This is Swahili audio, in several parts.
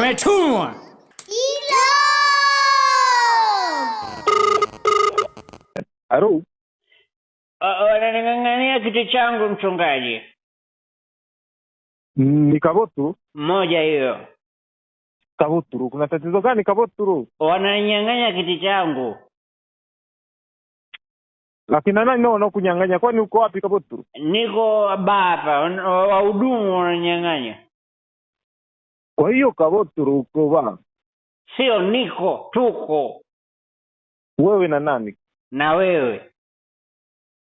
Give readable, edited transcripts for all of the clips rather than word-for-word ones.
Wametumwa. Halo, Wananing'ang'ania kiti changu mchungaji. Ni Kaboturu? Mmoja hiyo. Kaboturu, kuna tatizo gani Kaboturu? Wananyang'anya kiti changu. Lakini nani nao wanaokunyang'anya? Kwani uko wapi Kaboturu? Niko baa hapa, wahudumu wananyang'anya. Kwa hiyo Kaboturu uko ba? Sio niko, tuko. Wewe na nani? Na wewe.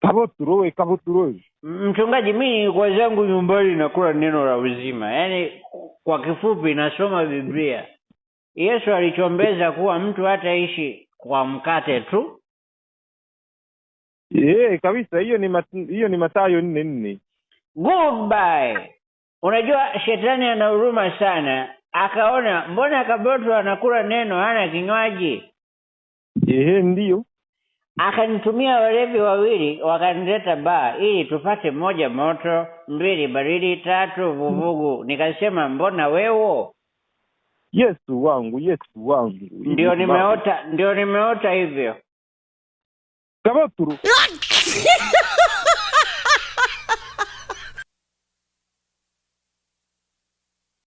Kaboturu wewe, Kaboturu wewe. Mchungaji, mimi kwa zangu nyumbani nakula neno la uzima. Yaani kwa kifupi nasoma Biblia. Yesu alichombeza kuwa mtu hataishi kwa mkate tu. Kabisa hiyo ni Mathayo 4:4. Goodbye. Unajua shetani ana huruma sana, akaona mbona Kaboto anakula neno hana kinywaji. Ehe, ndiyo. Akanitumia walevi wawili wakanileta baa ili tupate moja moto, mbili baridi, tatu vuvugu. Nikasema mbona wewo? Yesu wangu, Yesu wangu. Ndio nimeota, ndio nimeota hivyo. Kaboturu.